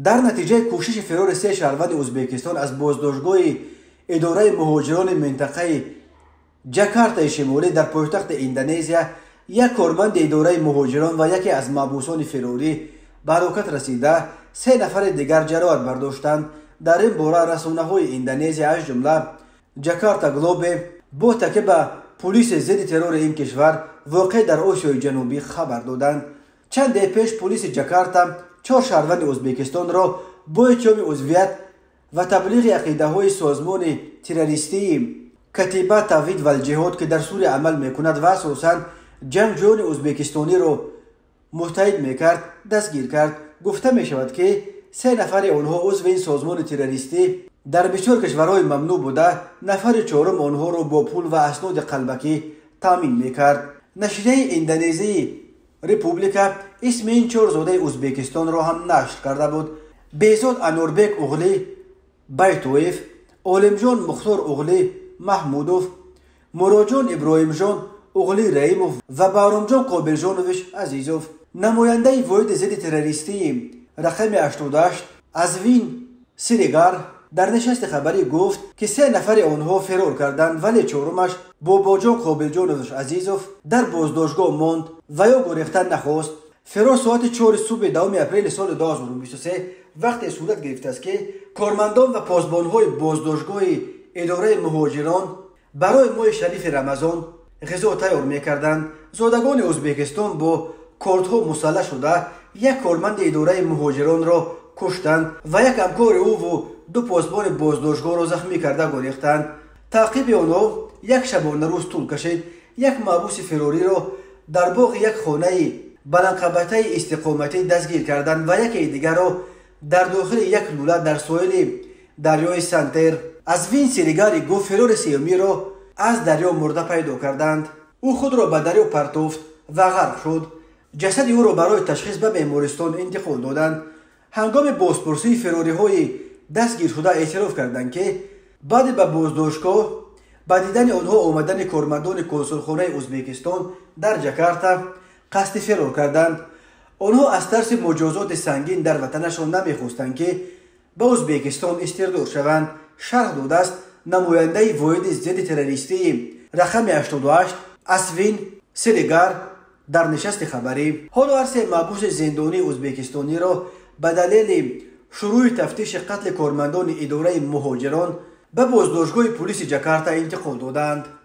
Дар натиҷаи кӯшиши фирори се шаҳрванди Ӯзбекистон аз боздоштгоҳи идораи муҳоҷирони минтақаи Ҷакартаи Шимолӣ дар пойтахти Индонезия, як корманди идораи муҳоҷирон ва яке аз маҳбусони фирорӣ ба ҳалокат расида, се нафари дигар ҷароҳат бардоштанд. Дар ин бора расонаҳои Индонезия, аз ҷумла Ҷакарта Глобе, бо такя ба пулиси зидди террори ин кишвар воқеъ дар Осиёи Ҷанубӣ хабар доданд. Чанде пеш пулиси Ҷакарта чор шаҳрванди Ӯзбекистонро бо иттиҳоми узвият ва таблиғи ақидаҳои созмони террористии Катиба Тавҳид валҷиҳод, ки дар Сурия амал мекунад ва асосан ҷангҷӯёни ӯзбекистониро муттаҳид мекард, дастгир кард. Гуфта мешавад, ки се нафари онҳо узви ин созмони террористӣ дар бисёр кишварҳои мамнӯъ буда, нафари чорум онҳоро бо пул ва асноди қалбакӣ таъмин мекард. Нашрияи индонезии Република исми ин чор зодаи Ӯзбекистонро ҳам нашр карда буд: Беҳзод Анорбек Уғли Байтоев, Олимҷон Мухтор Уғли Маҳмудов, Муроҷон Иброҳимҷон Уғли Раимов ва Баҳромҷон Қобилҷонович Азизов. Намояндаи воҳиди зидди террористии рақами 88 Азвин Сиригар дар нишасти хабарӣ гуфт, ки се нафари онҳо фирор карданд, вале чорумаш, Бобоҷон Қобилҷонович Азизов, дар боздоштгоҳ монд ва ё гурехтан нахост. Фирор соати 4 субҳи 10 апрели соли 2023 вақте сурат гирифтааст, ки кормандон ва посбонҳои боздоштгоҳи идораи муҳоҷирон барои моҳи шарифи Рамазон ғизо тайёр мекарданд. Зодагони Ӯзбекистон бо кордҳо мусаллаҳ шуда, як корманди идораи муҳоҷиронро куштанд ва як ҳамкори ӯву ду посбони боздоштгоҳро захмӣ карда гурехтанд. Таъқиби онҳо як шабонарӯз тӯл кашид. Як маҳбуси фирориро дар боғи як хонаи баландқабатаи истиқоматӣ дастгир карданд ва якеи дигарро дар дохили як лӯла дар соҳили дарёи Сантер. Азвин Сиригари гуфт, фирори сеюмиро аз дарё мурда пайдо карданд. Ӯ худро ба дарё партофт ва ғарқ шуд. Ҷасади ӯро барои ташхис ба бемористон интиқол доданд. Ҳангоми бозпурсии фирориҳои дастгиршуда эътироф карданд, ки баъди ба боздоштгоҳ ба дидани онҳо омадани кормандони консулхонаи Ӯзбекистон дар Ҷакарта қасди фирор карданд. Онҳо аз тарси муҷозоти сангин дар ватанашон намехостанд, ки ба Ӯзбекистон истирдод шаванд, шарҳ додааст намояндаи воҳиди зидди террористии рақами 88 Асвин Сиригар дар нишасти хабарӣ. Ҳоло ҳар се маҳбуси зиндонии ӯзбекистониро ба далели шурӯъи тафтиши қатли кормандони идораи муҳоҷирон ба боздоштгоҳи пулиси Ҷакарта интиқол доданд.